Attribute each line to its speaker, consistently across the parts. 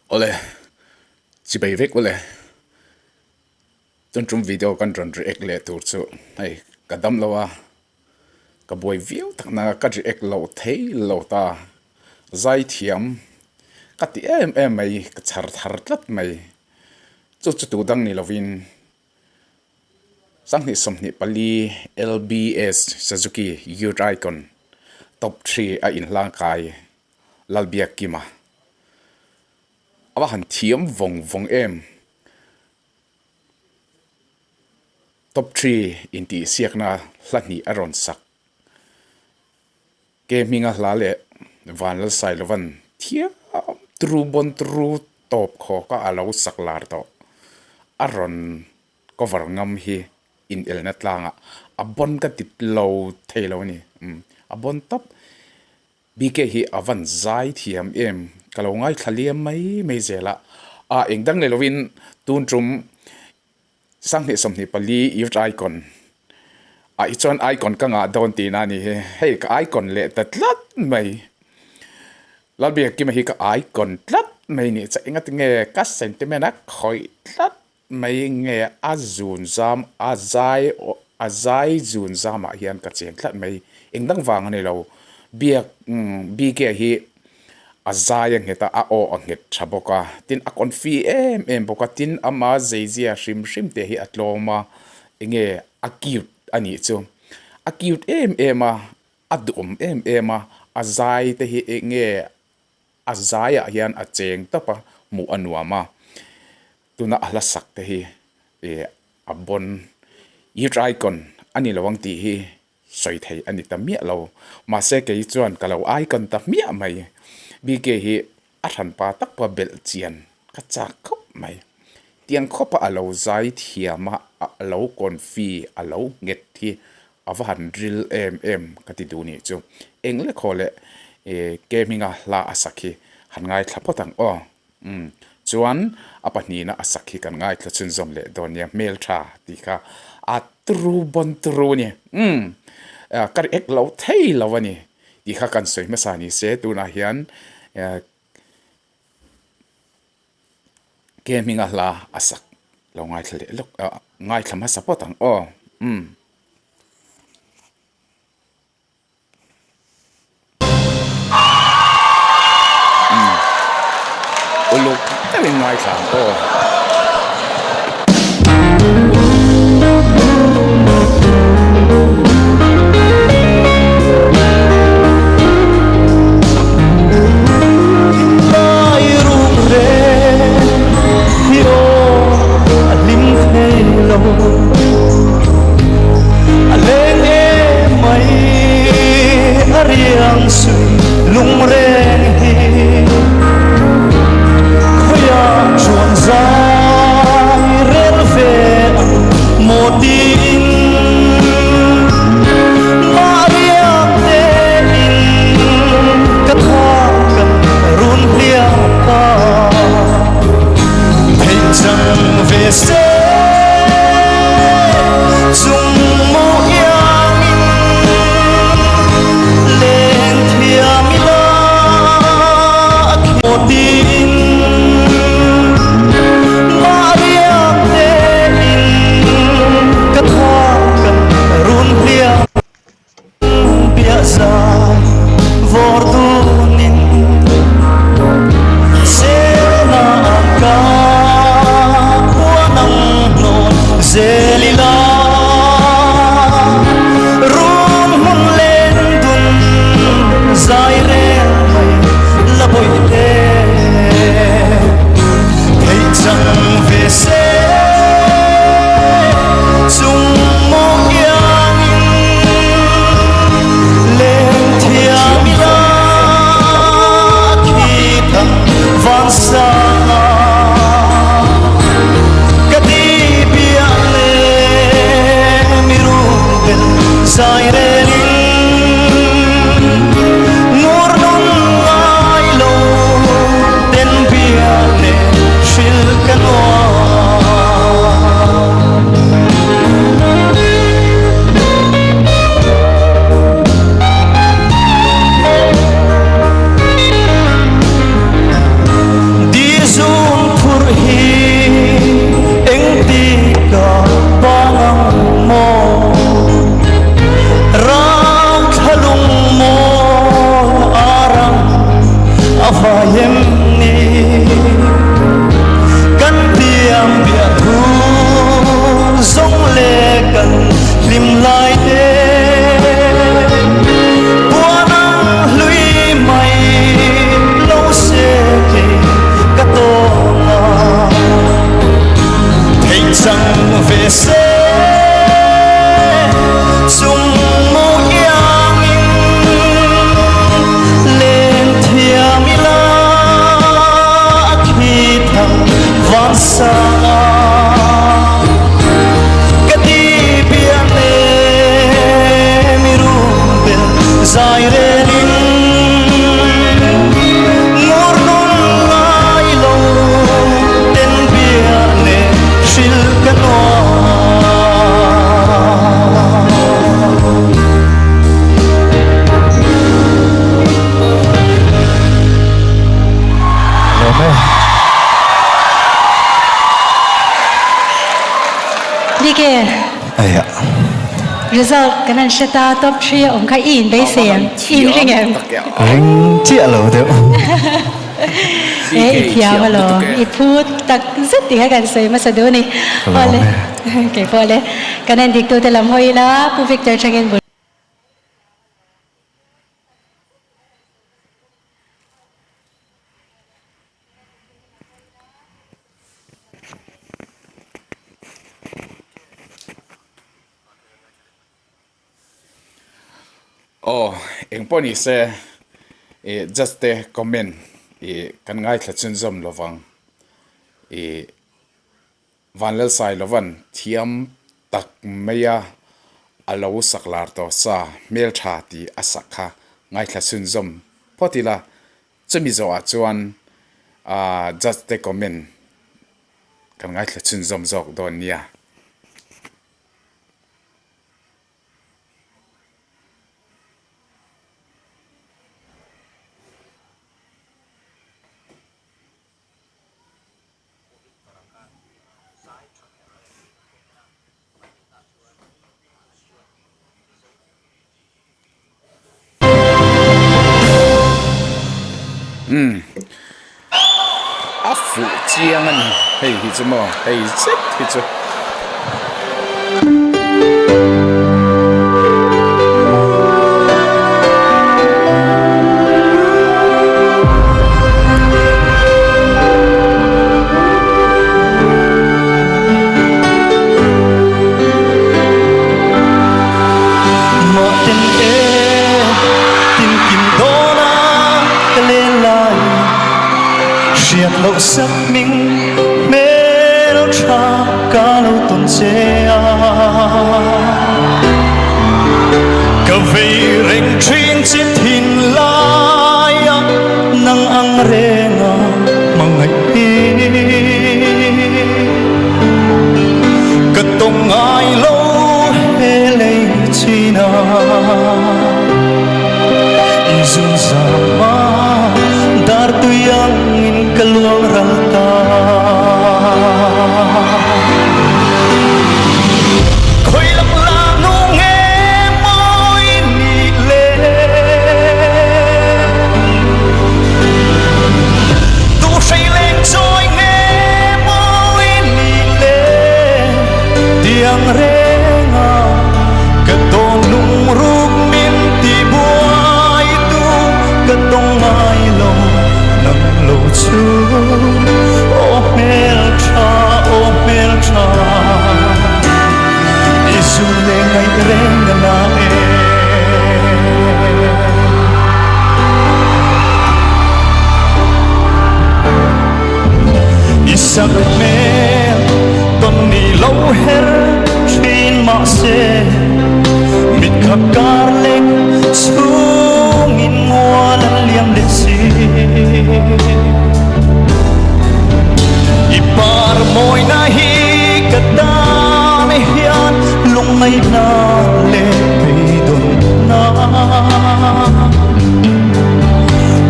Speaker 1: Awle, chibei vek ule. Tun tum video kan rawn react leh tur chu hei ka dam lo a, ka buai viau tak nanga ka react loh thei lo ta. Zaithiam ka ti em em mai, ka chhar thar tlat mai. Chu chu tu dang ni lovin 2024 LBS Suzuki Youth Icon Top 3 a inhlangkai Lalbiakkima. A va han thiam vawng vawng em. Top 3 intihsiakna hla hnih a rawn sak. Ke hminga hla leh Vanlalsailovan thiam tru bawn tru tawp khawka a lo sak lar tawh. A rawn cover ngam hi inelna tlangah a bawn ka ti lo thei lo a ni. A bawn tawp. BK hi a van zai thiam em? Ka lo ngaithla liam mai mai zel a. A eng dang leh lovin tun tum 2024 Youth Icon ah hi chuan Icon ka ngah dawn tihna a ni hi. Hei ka Icon leh ta tlat mai. Lalbiakima hi ka Icon tlat mai nih chuan engatinge ka sentiment a khawih tlat Mai nge a zun zam a zai a zai zun zamah hian ka cheng tlat mai. Eng dang vang a ni lo. Biak BK hi a zai a nghet a, a aw a nghet tha bawk a. Tin a confi em em bawk a, tin ama zeizia hrim hrim te hi a tlawm a, enge a cute a nih chu. A cute em em a, a duhawm em em a, a zai te hi enge a zaiah hian a cheng tawp a, hmuh a nuam a. Tuna a hla sak te hi ih a bawn Youth Icon a ni lo ang tih hi sawi thei a ni ta miah lo. Mahse kei chuan ka lo icon ta hmiah mai. BK hi a hranpa tak pawh a belh chian ka chak khawp mai. Tiang khawpa a lo zai thiam a, a lo confi, a lo nghet hi a va han ril em em ka ti duh nih chu. Eng lek haw leh ih ke hminga hla a sak hi han ngaithla phawt ang aw. Umm. Chuan a pahnihna a sak hi kan ngaithla chhunzawm leh dawn nia, hmeltha tih kha a turu bawn turu a ni. Umm. Ka react lo thei lo a ni tih kha kan sawi hmasa ni se tunah hian ke hminga hla a sak lo ngaithla leh lawk ngaithla hmasa phawt ang aw. Umm. Uluk deuhin ngaithla ang aw.
Speaker 2: A leng em mai a riang sui lung reng hi Khawiah chuan zai rel ve ang maw tiin Mah riang tein ka thang kan run hliap a Theih chang ve se. lawm e.
Speaker 3: Bike.
Speaker 2: Aia.
Speaker 3: Result kan han hre ta, top three a awm kha i inbeisei em? I inring em?
Speaker 2: Ring chiah lo deuh.
Speaker 3: E i thiam alawm, i phu tak zet tih kha kan sawi hmasa duh a ni.
Speaker 2: Ka lawm e.
Speaker 3: Kei pawh le. Kan en dik tute lam hawi ila, Pu Victor tangin bul.
Speaker 1: Aw, eng pawh ni se, ih just te comment ih kan ngaithla chhunzawm lovang ih Vanlalsailovan thiam tak maia a lo sak lar tawh sa hmeltha tih a sak kha ngaithla chhunzawm phawt ila, chumi zawhah chuan ah just te comment kan ngaithla chhunzawm zawk dawn nia. Umm a fuh chiang a ni hei hi chu maw hei zet hi chu.
Speaker 2: Mahten e tinkim dawna ka len lai hriat loh sak hming hmel tha ka lo tawn che a. Ka vei reng thin che thin laia nang ang renga hmangaih hi ka tawng ngai lo he lei china i zun zama dar tui angin ka luang ral ta. Khawi lam la nu nge mawi nih le Tu hrei leng chawi nge mawi nih le Tiang renga ka tawn lungruk min ti buai tu Ka tawng ngai lo nang lo chu Aw hmel tha aw hmel tha I zu le ngaih reng a na e. I sak hmel tawn ni lo her thin mahse mit kha kar lek chhungin mual an liam leh si. I par mawina hi ka tan hian lungngaihna leh beidawnna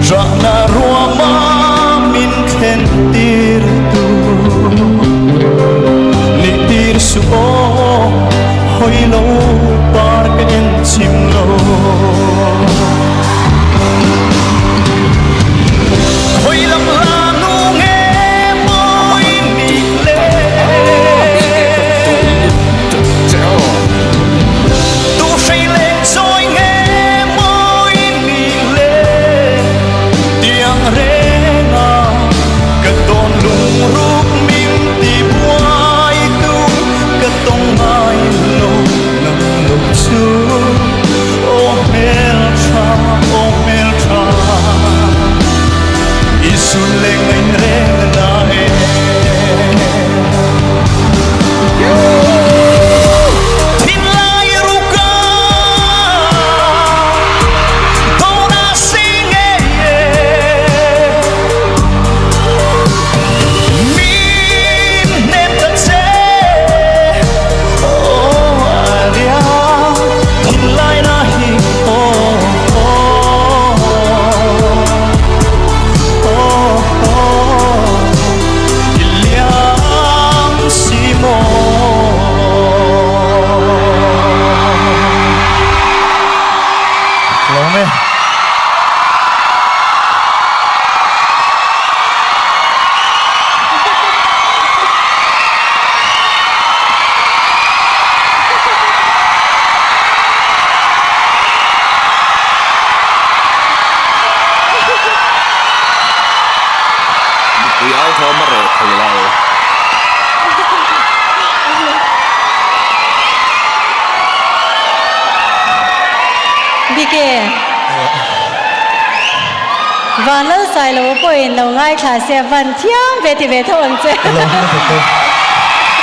Speaker 2: Rahna ruama min thlen tir tu Nih tir suh aw hawi lo par ka en chim lo. Khawi lam la nu nge mawi nih le Tu hrei leng chawi nge mawi nih le Tiang renga ka tawn lungruk min ti buai tu ka tawng.
Speaker 1: Zai thawm a reh thei lo.
Speaker 3: Bike. Van lal sai lo pawhin lo ngaithla se van thiam ve ti ve tho ang che.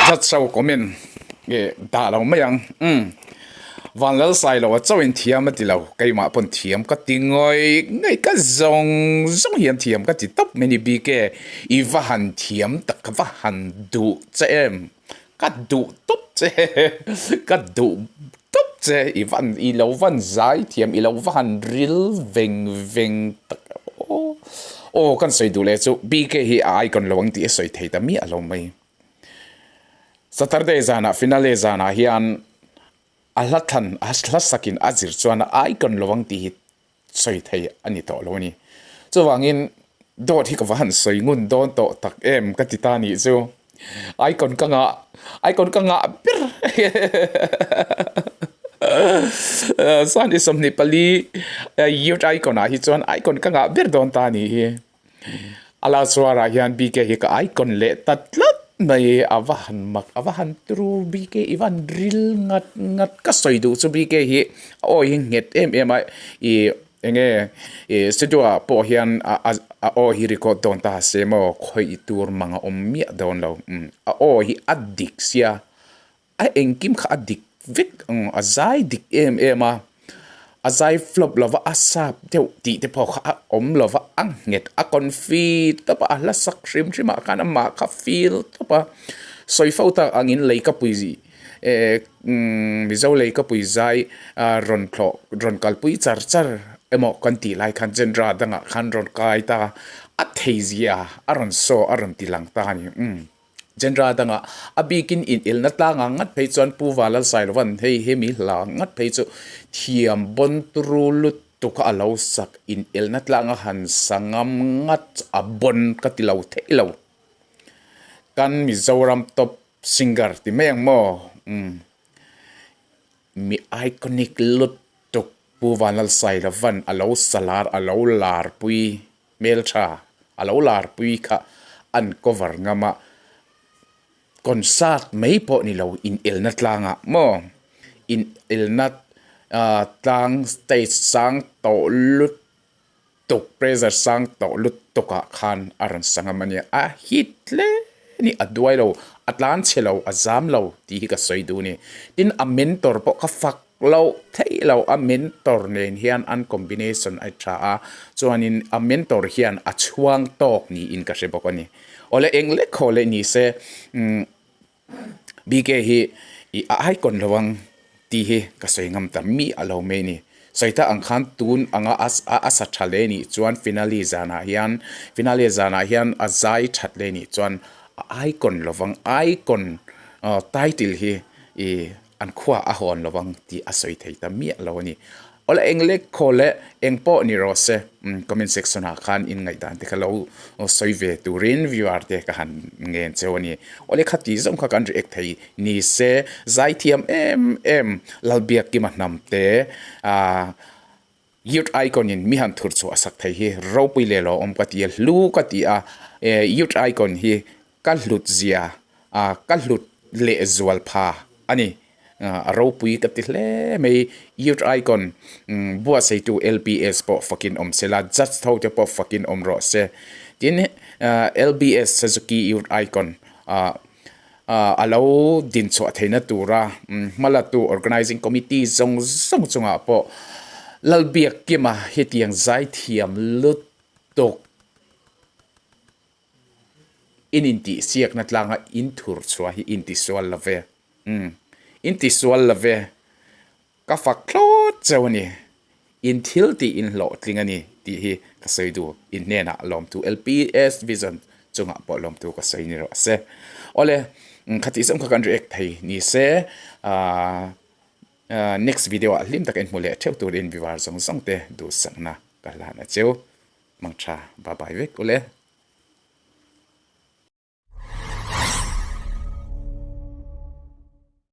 Speaker 1: Zat so comment nge dah lo mai ang. Umm. Van lal sai lo a chauhin thiam a ti lo. Keimah pawn thiam ka ti ngawi ngawi ka zawng zawng hian thiam ka ti tawp mai ni bike. I va han thiam tak ka va han duh che em. Ka duh tawp che ka duh tawp che i van i lo van zai thiam i lo va han ril veng veng tak aw aw kan sawi duh leh chu BK hi a icon lo ang tih a sawi thei ta miah lo mai. Saturday zanah finale zanah hian a hla thlan a hla sakin a zir chuan a icon lo ang tih hi sawi thei a ni tawh lo a ni. Chuvangin dawt hi ka va han sawi ngun dawn tawh tak em ka ti ta nih chu. Icon ka ngah icon ka ngah ber Sunday 24 youth icon ah hi chuan icon ka ngah ber dawn ta nih hi. A la chhuarah hian BK hi ka icon leh ta tlat mai a va han mak a va han turu BK i va han ril ngat ngat ka sawi duh chu BK hi a aw hi nghet em em a ih eng nge ih studio ah pawh hian a a aw hi record dawn ta se maw khawih tur mang a awm miah dawn lo umm a aw hi a dik sia A engkim kha a dik vek ang, a zai dik em em a, a zai flop lova a sap deuh tih te pawh kha a awm lova, a nghet a confi tawp a, a hla sak hrim hrim ah khan amah kha feel tawp a, sawi fo tak angin leikapui eh Mizo leikapui zai rawn thlawh rawn kalpui char char emaw kan tih lai khan genre dangah khan rawn kai ta a, a theizia a rawn saw a rawn ti lang ta a ni umm. Genre dangah a bikin inelna tlangah ngat phei chuan Pu Valalsailovan hei hemi hla ngat phei chu thiam bawn turu lutuk a a lo sak inelna tlanga han sa ngam ngat a bawn ka ti lo theih lo. Kan Mizoram top singer ti mai ang maw? Umm mi iconic lutuk Pu Valalsailovan a lo sa lar a lo larpui Hmeltha a lo larpui kha an cover ngam a, concert mai pawh ni lo inelna tlangah maw inelna tlang stage sang tawh lutuk pressure sang tawh lutuk ah khan a rawn sa ngam a nia, a hit hle a ni a duai lo a tlan chhe lo a zam lo tih hi ka sawi duh a ni, tin a mentor pawh kha fak Loh theih loh a mentor nen hian an combination a tha a, chuanin a mentor hian a chhuang tawk niin ka hre bawk a ni. Awle eng lek khaw leh ni se umm BK hi i a icon lo ang tih hi ka sawi ngam ta mi a lo mai a ni. Sawi ta ang khan tun anga a a sa tha leh nih chuan finale zanah hian finale zanah hian a zai that leh nih chuan a icon lo vang icon title hi i An khua a hawn lo ang tih a sawi thei ta miah lo a ni. Awle eng lek khaw leh eng pawh ni rawh se comment section ah khan in ngaihdan te kha lo sawi ve turin viewer te ka han ngen cheu a ni. Awle khati zawng kha kan react thei ni se zaithiam em em Lalbiakkima hnamte ah Youth Icon in mi han thur chhuah sak thei hi ropui leh lo awm ka ti a, hlu ka ti a, Youth Icon hi ka hlut zia ka hlut leh zual pha a ni, a ropui ka ti hle mai. Youth Icon buatseitu LBS pawh fakin awm se la, judge tho te pawh fakin awm rawh se. Tin, LBS Suzuki Youth Icon a lo din chhuah theihna tura hmalatu Organising Committee zawng zawng chungah pawh Lalbiakkima hetiang zaithiam lutuk in intihsiakna tlanga in thur chhuah hi intisual lo ve. Umm intisual lo ve. Ka fak thlawt cheu a ni. In thil tih in hlawhtling a ni tih hi ka sawi duh. In hnenah lawmthu LPS Vision chungah pawh lawmthu ka sawi ni rawh se. Awle, khatih zawng kha kan react thei ni se. Next video ah hlim taka in hmu leh theuh turin vivar zawng zawng te duhsakna ka hlan a cheu. Mangtha, bye bye vek ule.